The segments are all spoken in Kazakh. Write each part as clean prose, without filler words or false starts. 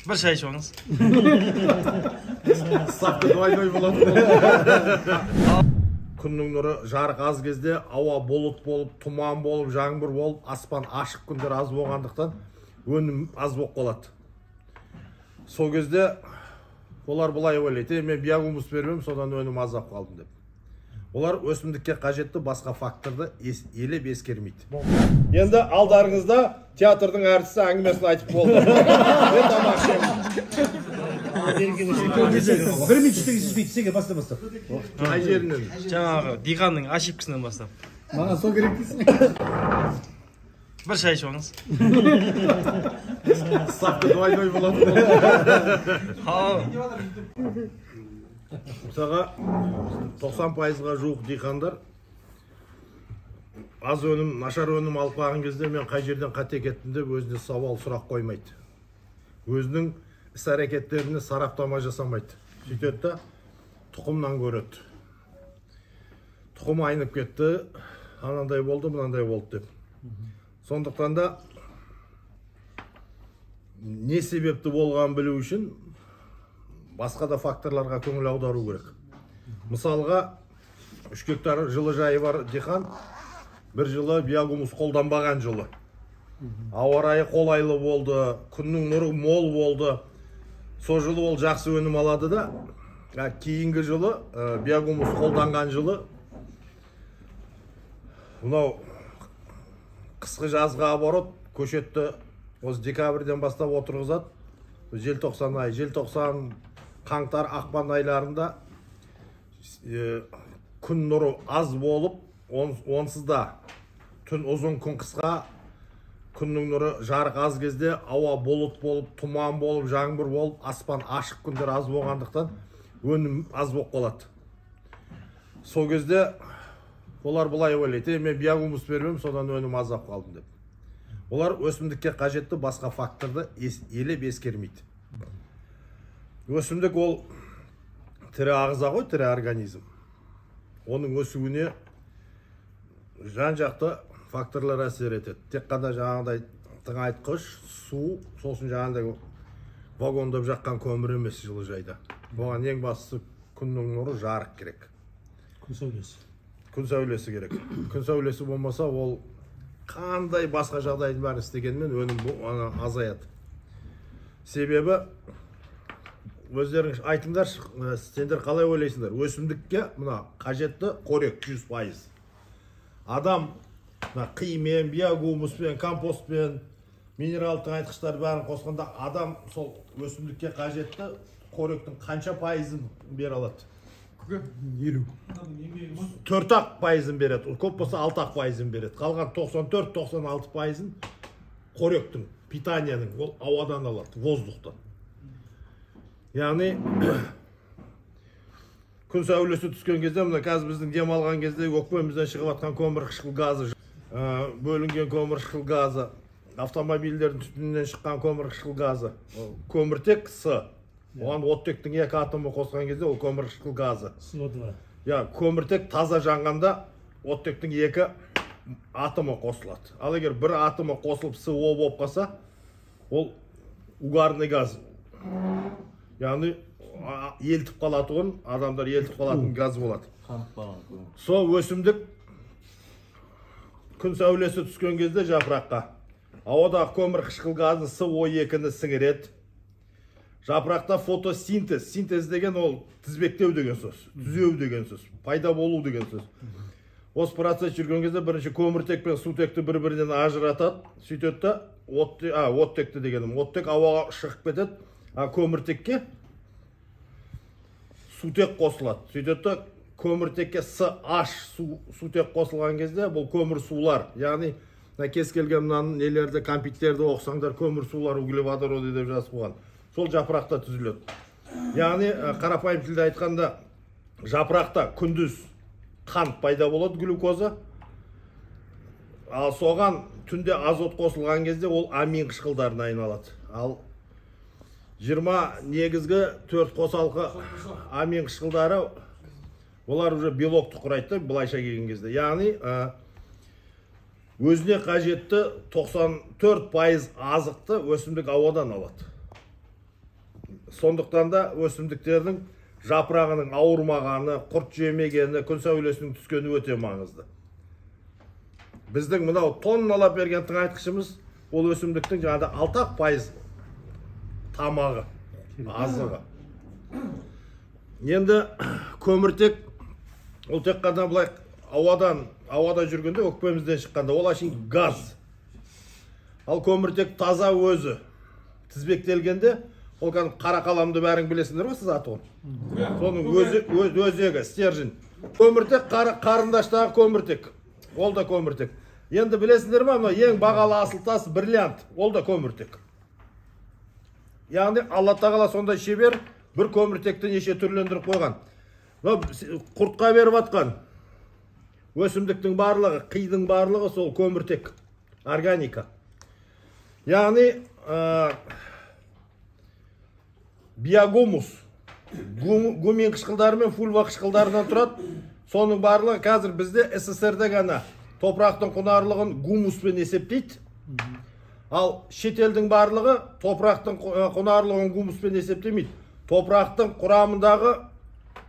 Бір шай ішіп алыңыз. Ставка двойной болады. Күннің нұры жарық аз кезде ауа бұлыт болып, тұман болып, жаңбыр болып, аспан ашық күндер аз болғандықтан өнім аз болып қалады. Сол кезде олар былай ойлайды: мен биогумус бермем, содан өнім аздап қалдым деп. Олар өсімдікке қажетті басқа факторды елеп ескермейді. Енді алдарыңызда театрдың әртісі әңгімесін айтып болды. Мен тамақ ішемін. Бір минут ештеңе сезбейді, сеге баста. Қай жерінен? Жаңағы диқанның ошибкасынан бастап. Маған сол керек дейсің. Бір шай ішіп алыңыз. Ставка двойной болады. Мысалға, 90%-ға жуық диқандар аз өнім, нашар өнім алып қалған кезде мен қай жерден қате кеттім деп өзіне сауал сұрақ қоймайды. Өзінің іс әрекеттеріне сараптама жасамайды. Сөйтеді да тұқымнан көреді. Тұқым айнып кетті, анандай болды, мынандай болды деп. Сондықтан да не себепті болғанын білу үшін басқа да факторларға көңіл аудару керек. Мысалға, 3 гектар жылыжайы бар диқан бір жылы биогумус қолданбаған жылы. Ауа райы қолайлы болды, күннің нұры мол болды. Сол жылы ол жақсы өнім алады да, кейінгі жылы биогумус қолданған жылы мынау қысқы жазғы оборот көшетті осы декабрьден бастап отырғызады. Желтоқсан айы, желтоқсан, қаңтар, ақпан айларында күн нұры аз болып, онсыз да түн ұзын, күн қысқа, күннің нұры жарық аз кезде ауа бұлыт болып, тұман болып, жаңбыр болып, аспан ашық күндер аз болғандықтан өнім аз болып қалады. Сол кезде олар былай ойлайды: мен биогумус бермем, содан өнім аздап қалдым деп. Олар өсімдікке қажетті басқа факторды елеп ескермейді. Өсімдік ол тірі ағза ғой, тірі организм. Оның өсуіне жан-жақты факторлар әсер етеді. Тек қана жаңағыдай тыңайтқыш, су, сосын жаңағыдай вагондап жаққан көмір емес жылыжайда. Оған ең бастысы күннің нұры, жарық керек. Күн сәулесі. Күн сәулесі керек. Күн сәулесі болмаса, ол қандай басқа жағдайдың бәрін істегенмен өнім азаяды. Себебі өздеріңіз айтыңдаршы, сендер қалай ойлайсыңдар? Өсімдікке мына қажетті қорек 100%. Адам мына қимен, биогумуспен, компостпен, минерал тыңайтқыштар бәрін қосқанда адам сол өсімдікке қажетті қоректің қанша пайызын бере алады? 50. 4-ақ пайызын береді. Көп болса 6-ақ пайызын береді. Қалған 94-96 пайызын қоректің, питанияның ол ауадан алады, воздухтан. Яғни күн сәулесі түскен кезде, мына қазір біздің дем алған кезде өкпемізден шығып жатқан көмірқышқыл газы, бөлінген көмірқышқыл газы, автомобильдердің түтінінен шыққан көмірқышқыл газы, көміртек С. Оған оттектің 2 атомы қосқан кезде ол көмірқышқыл газы. СО2. Я, көміртек таза жанғанда оттектің 2 атомы қосылады. Ал егер бір атомы қосылып СО болып қалса, ол угарный газ. Яғни елтіп қалатұғын, адамдар елтіп қалатын газ болады. Сол өсімдік күн сәулесі түскен кезде жапыраққа ауадағы көмірқышқыл газын СО2-ні сіңіреді. Жапырақта фотосинтез, синтез деген ол тізбектеу деген сөз, түзеу деген сөз, пайда болу деген сөз. Осы процесс жүрген кезде бірінші көміртек пен сутекті бір-бірінен ажыратады, сөйтеді да оттекті дегенім, оттек ауаға шығып кетеді, а көміртекке сутек қосылады. Сөйтеді да көміртекке SH сутек қосылған кезде бұл көмір сулар, яғни мына кез келген мынаның нелерді, кәмпиттерді оқысаңдар көмір сулар углеводороды деп жазып қойған. Сол жапырақта түзіледі. Яғни қарапайым тілде айтқанда жапырақта күндіз қант пайда болады, глюкоза. Ал соған түнде азот қосылған кезде ол амин қышқылдарына айналады. Ал 20 негізгі 4 қосалқы амин қышқылдары олар уже белокты құрайды былайша келген кезде. Яғни өзіне қажетті 94% азықты өсімдік ауадан алады. Сондықтан да өсімдіктердің жапырағының ауырмағаны, құрт жемегені, күн сәулесінің түскені өте маңызды. Біздің мынау тонналап берген тыңайтқышымыз ол өсімдіктің жаңағыдай 6% тамағы, азығы. Енді көміртек ол тек қана былай ауада жүргенде, өкпемізден шыққанда ол әшейін газ. Ал көміртек таза өзі тізбектелгенде ол кәдімгі қара қаламды бәрің білесіңдер ғой, сіз аты. Соның өзі өзегі, стержень. Көміртек қарындаштағы көміртек. Ол да көміртек. Енді білесіңдер ма, мына ең бағалы асыл тас бриллиант, ол да көміртек. Яғни Алла тағала сондай шебер бір көміртекті неше түрлендіріп қойған. Мына құртқа беріп атқан өсімдіктің барлығы, қидың барлығы сол көміртек, органика. Яғни биогумус, гумин қышқылдары мен фульва қышқылдарынан тұрады. Соның барлығы қазір бізде СССР-де ғана топырақтың құнарлығын гумуспен есептейді. Ал шетелдің барлығы топырақтың құнарлығын гумуспен есептемейді. Топырақтың құрамындағы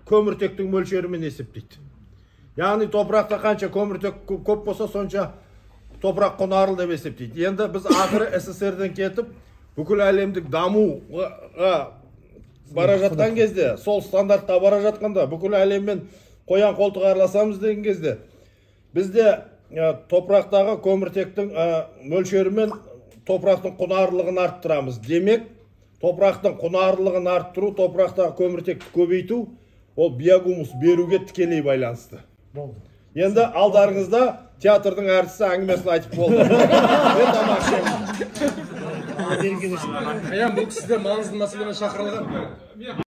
көміртектің мөлшерімен есептейді. Яғни топырақта қанша көміртек көп болса, сонша топырақ құнарлы деп есептейді. Енді біз ақыры СССР-ден кетіп, бүкіл әлемдік дамуға бара жатқан кезде, сол стандартқа бара жатқанда, бүкіл әлеммен қоян қолтық араласамыз деген кезде, бізде топырақтағы көміртектің мөлшерімен топырақтың құнарлылығын арттырамыз. Демек, топырақтың құнарлылығын арттыру, топырақтағы көміртекті көбейту, ол биогумус беруге тікелей байланысты. Болды. Енді алдарыңызда театрдың әртісі әңгімесін айтып болды. Мен тамақ ішемін. Аян, бұл кісі де маңызды мәселемен шақырылған.